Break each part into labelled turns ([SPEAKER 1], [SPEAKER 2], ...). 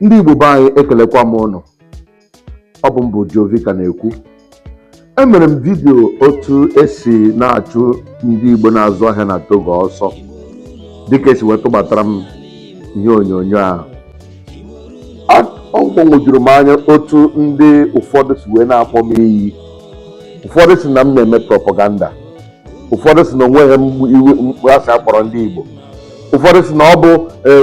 [SPEAKER 1] Ndị Igbo be anyị, ekelekwa m ụnụ. Ọ bụ mbụ Jovika na-ekwu. Emere m video otu esi na-achụ ndị Igbo na-azụ ahịa na Togo ọsọ, dịka esi wee tụbatara m ihe onyonyo ahụ. Ọ gbagwojuru m anya otu ndị ụfọdụ si wee na-akpọ m iyi. Ụfọdụ si na m na-eme propaganda, ụfọdụ si na onweghị m iwe mkpu asị akpọrọ ndị Igbo, ụfọdụ si na ọ bụ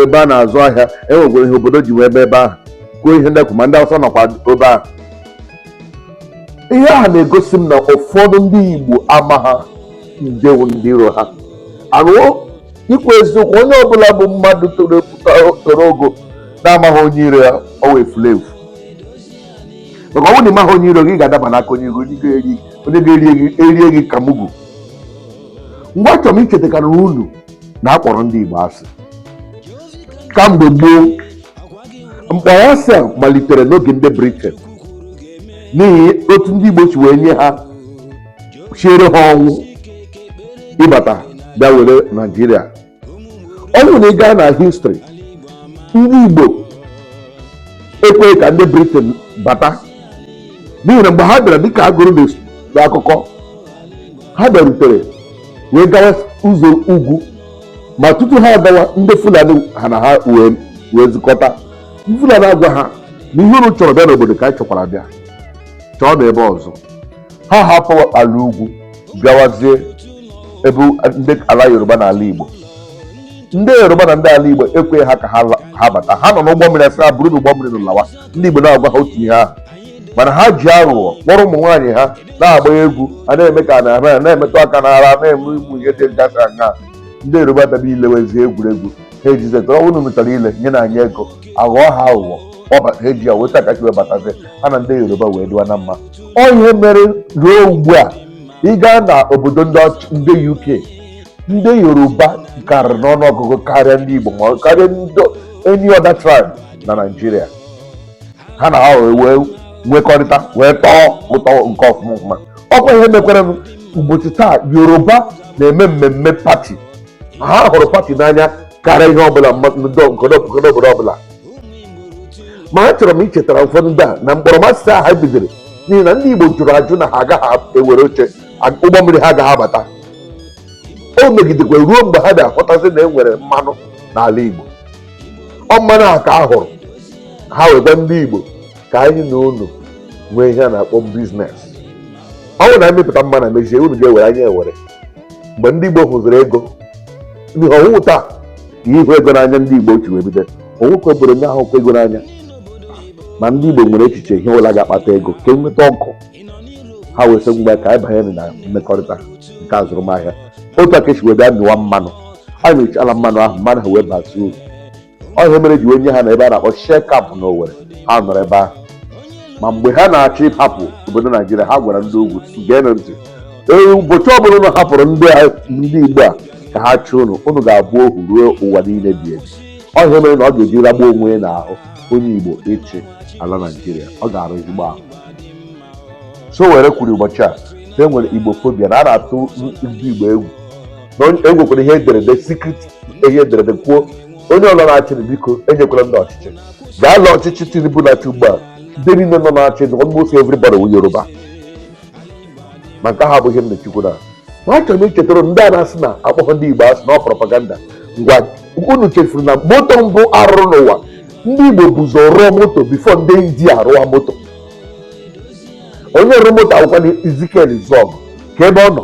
[SPEAKER 1] ebe a na-azụ ahịa, enwekwara ihe obodo ji wee ebe ahụ kwuo ihe ndekwu, ma ndị Awụsa nọkwa ebe ahụ. Ihe ahụ na-egosi m na ụfọdụ ndị Igbo ama ha ndewu ndị iro ha arụ. Ikwu eziokwu, onye ọbụla bụ mmadụ toro ogo na-amaghị onye iro ya, ọ wee furu efu, maka ọ bụrụ na ị maghị onye iro gị, ị ga-adaba n'aka onye iro, onye ga-eri gị erie gị ka mugu. Mgbe achọrọ m ichetakarị unu na akpọrọ ndị Igbo asị kamgbe gboo. Mkpọrọ asị a malitere n'oge ndị Britain, n'ihi otu ndị Igbo si wee nye ha chiere ha ọnwụ ịbata bịa were Naijiria. Ọ bụrụ na ị gaa na history, ndị Igbo ekweghị ka ndị Britain bata, n'ihi na mgbe ha bịara, dịka agụrụ n'akụkọ, ha bịarutere wee gawa ụzọ ugwu, ma tutu ha agawa, ndị Fulani ha na ha wee zukọta. Ndị Fulani agwa ha na ihe unu chọrọ bịa n'obodo ka anyị chọkwara bịa chọọ n'ebe ọzọ. Ha hapụ ala ugwu bịawazie ebe ndị ala Yoruba na ala Igbo. Ndị Yoruba na ndị ala Igbo ekweghị ha ka ha bata. Ha nọ n'ụgbọ mmiri, asị ha buru n'ụgbọ mmiri lawa. Ndị Igbo na-agwa ha otu ihe ahụ, mana ha ji aghụghọ kpọrọ ụmụ nwaanyị ha na-agba egwu, ha na-eme ka na ha na-emetụ aka n'ara, na-eme ụmụ ihe dị gasị aṅa. Ndị Yoruba bịaba ilewezi egwuregwu, ha ejize ọ bụrụ unu chọrọ ile nye na anyị ego, aghọọ ha aghụghọ ha eji ya weta ka wee batazi. Ha na ndị Yoruba wee dịwa na mma. Ọ ihe mere ruo ugbu a, ị gaa na obodo ndị UK, ndị Yoruba karịrị n'ọnụọgụgụ karịa ndị Igbo ma ọ karịa ndị any other tribe na Nigeria. Ha na ha wee nwekọrịta, wee tọọ ụtọ nke ọfụma ọfụma. Ọkwa ihe mekwara m ụbọchị taa, Yoruba na-eme mmemme party. Ha hụrụ party n'anya karịa ihe ọbụla nke obodo ọbụla. Ma achọrọ m ichetara ụfọdụ ndị a na mkpọrọmasị a ha bidoro n'ihi na ndị Igbo jụrụ ajụ na ha agaghị ewere oche ụgbọ mmiri, ha agaghị abata. O megidekwa ruo mgbe ha bịa-ahụtazi na e nwere mmanụ n'ala Igbo. Ọ mmanụ a ka a hụrụ, ha wekwa ndị Igbo ka anyị na unu nwee ihe a na-akpọ business. Ọ bụrụ na emepụta mmanụ mezie, unu ga-ewere, anyị ewere. Mgbe ndị Igbo hụziri ego, n'ihi ọwụwụ taa ka ihu ego n'anya ndị Igbo ji wee bido onwekwe obodo ndị ahụkwa ego n'anya. Ma ndị Igbo nwere echiche ihe ọbụla ga-akpata ego ka enweta ọkụ. Ha wee sị, mgbe ka anyị banye na mmekọrịta nke azụmahịa. Otu a ka esi wee bịa mịwa mmanụ. A mịchala mmanụ ahụ, mmanụ ha wee bazie uru. Ọ ihe mere ji wee nye ha na ebe a na-akpọ Shell Camp na Owerri. Ha nọrọ ebe ahụ, ma mgbe ha na-achọ ịhapụ obodo Naijiria, ha gwara ndị ugwu, "Geenụ ntị, ee, ụbọchị ọbụla unu hapụrụ ndị Igbo a ka ha chụọ unu, unu ga-abụ ohu ruo ụwa niile bi ebi." Ọ ihe mere na ọ ga-eji ragbuo onwe ya n'ahụ onye Igbo ịchị ala Naijiria. Ọ ga-arụ ezigbo ahụ. So were kwuru ụbọchị a na e nwere Igbo phobia, na a na-atụ ndị Igbo egwu, na e nwekwara ihe ederede secret, ihe ederede kwuo onye ọbụla na-achị, biko enyekwala ndị ọchịchị gaa lụọ ọchịchị. Tinubu na-achị ugbu a, ndị niile nọ na-achị, almost everybody wụ Yoruba. Ma nke ahụ abụghị m na-echukwu na ma achọrọ m ichetara ndị a na-asị na akpọghọ ndị Igbo asị na ọ propaganda. Ngwa, unu chefuru na moto mbụ arụrụ n'ụwa, ndị Igbo bụzọ rụọ moto before ndị India rụọ moto. Onye rụrụ moto akwụkwọ na Ezekiel Izuogu, ka ebe ọ nọ,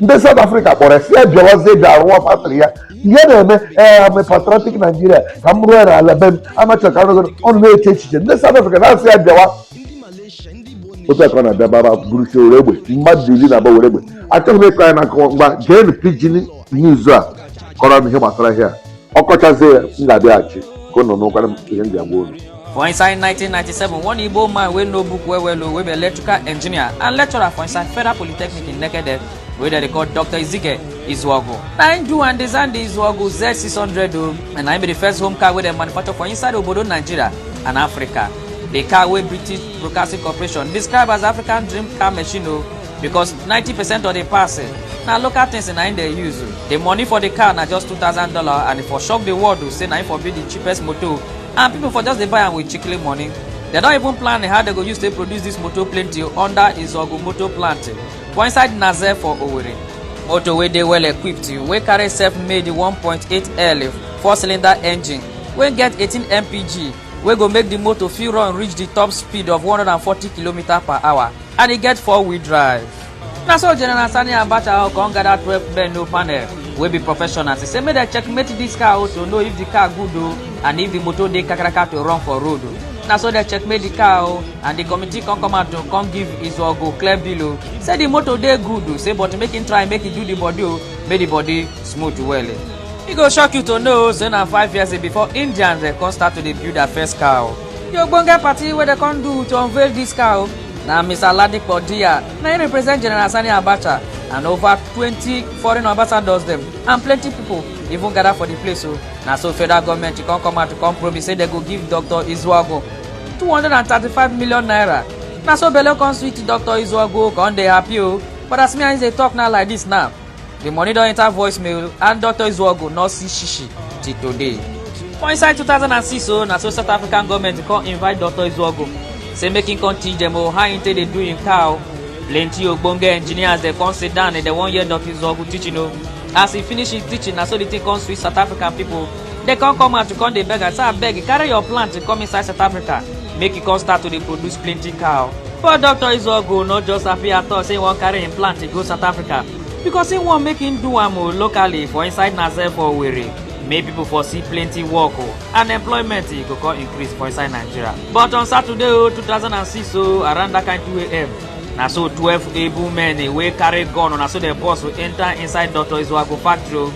[SPEAKER 1] ndị South Africa kpọrọ ya si ya bịawazie bịa rụọ factory ya. Ihe na-eme, ee, am a patriotic Nigeria, ka m rụọ ya n'ala be m, amachọ ka arụgo ọnụ na-eche echiche. Ndị South Africa na-asị ya bịawa. Otu a ka ọ na-abịa bara burusie were egbe, mmadụ 12 were egbe. Achọghị m ịkọ ya n'akụkọ. Mgba geenụ Pidgin News a kọrọ m ihe gbasara ihe a. Ọ kọchazie ya, m ga-abịaghachi ka unu nụkwara m ihe m ji agwa unu.
[SPEAKER 2] For inside 1997, one Igbo man wey no book well well o, wey be electrical engineer and lecturer for inside Federal Polytechnic in Nekede, wey dem dey call Dr. Ezekiel Izuogu, na im do and design the Izuogu Z600 o, and na im be the first home car wey dem manufacture for inside obodo Nigeria and Africa. The car wey British Broadcasting Corporation describe as African dream car machine o, because 90% of the parts na local things na im dey use o. The money for the car na just $2,000, and e for shock the world o say na im for be the cheapest motor. And people for just dey buy am with chikili money. Dem don even plan how dem go use take produce dis motor plenty under Izuogu Motor Plant for inside Naze for Owerri. Motor wey dey well equipped wey carry self-made 1.8L four-cylinder engine wey get 18 mpg wey go make the motor fit run reach the top speed of 140 km per hour and e get four-wheel drive. Na so General Sani Abacha come gather 12 men no panel wey be professionals say make dem checkmate dis car o to know if the car good o and if the motor dey kakaraka to run for road o. Na so dem checkmate the car o and the committee come come out to come give Izuogu clear bill o say the motor dey good o, say but make him try make he do the body o, make the body smooth well. E go shock you to know say na 5 years before Indians dem come start to dey build their first car o. The ogbonge party wey dem come do to unveil dis car o, na Mr. Ladipo Diya na him represent General Sani Abacha, and over 20 foreign ambassadors dem and plenty people even gather for the place o. Na so federal government come come out to come promise say dem go give Dr. Izuogu 235 million naira. Na so belle come sweet Dr. Izuogu, come dey happy o. But as me and him dey talk now like this now, the money don enter voicemail and Dr. Izuogu no see shishi till today. For inside 2006 o, na so South African government come invite Dr. Izuogu say make him come teach dem o how him take dey do him car o. Plenty ogbonge engineers dem come sit down and dem wan hear Dr. Izuogu teaching o. As he finish his teaching, na so the thing come sweet South African people. Dem come come out to come dey beg am say, "Abeg, carry your plant come inside South Africa, make you come start to dey produce plenty car." But Dr. Izuogu no just happy at all say he wan carry him plant go South Africa, because he wan make him do am o locally for inside Naze for Owerri, make people for see plenty work o and employment e go come increase for inside Nigeria. But on Saturday o, 2006 o, around that kind 2 a.m., na so 12 able men wey carry gun, na so dem burst enter inside Dr. Izuogu factory o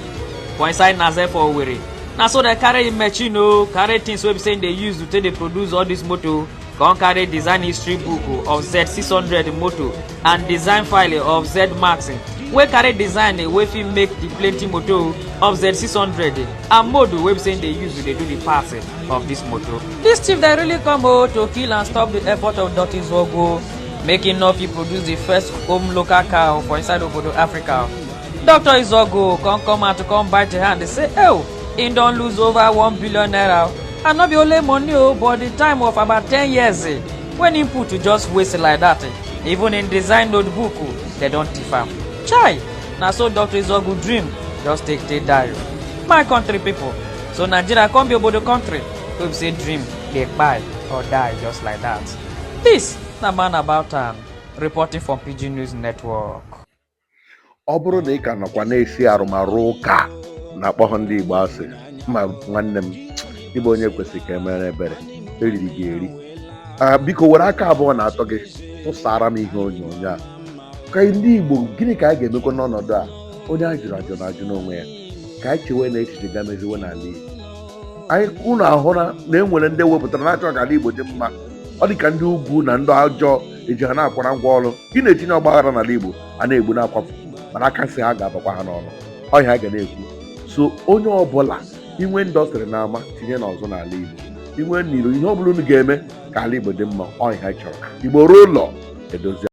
[SPEAKER 2] for inside Naze for Owerri. Na so dem carry im machine o, carry things wey be say im dey use to take dey produce all this motor, come carry design history book of Z600 motor and design file of Z Max wey carry design wey fit make the plenty motor of Z600 and mode wey be say im dey use to dey do the parts of this motor. Dis thief dem really come o to kill and stop the effort of Dr. Izuogu, make him no fit produce the first home local car for inside obodo Africa. Dr. Izuogu come come out to come bite the hand say, oh, him don lose over 1 billion naira, and no be only money o, but the time of about 10 years when him put to just waste like that. Even in design notebook, dem don thief am. Chai, na so Dr. Izuogu dream just take take die o. My country people, so Nigeria come be obodo country wey be say dream dey kpai or die just like that. This na Man About Town, reporting from Pidgin News Network.
[SPEAKER 1] Ọ bụrụ na ị ka nọkwa na-esi arụmarụ ụka na-akpọ ha ndị Igbo asị, ma nwanne m, ịbụ onye kwesịrị ka emere ebere, eriri gị eri. A biko, were aka abụọ na atọ gị tụsara m ihe onyonyo a ka ndị Igbo. Gịnị ka anyị ga-emekwa n'ọnọdụ a? Onye a jụrụ ajụ na-ajụ n'onwe ya. Ka anyị chewe na echiche ga meziwe n'ala Igbo anyị. Unu ahụra na e nwere ndị wepụtara na-achọ ka ala Igbo dị mma. Ọ dị ka ndị ugwu na ndị ọjọọ eji ha na-akwara ngwa ọrụ ị na-etinye ọgbaghara n'ala Igbo, a na-egbu na-akwafu, mana aka nsị ha ga-abakwa ha n'ọnụ ọhịa a ga na-ekwu. So onye ọbụla inwe industry na-ama tinye n'ọzọ n'ala Igbo, inwe n'iro, ihe ọbụla unu ga-eme ka ala Igbo dị mma, ọhịa chọrọ Igbo ruo ụlọ edozi.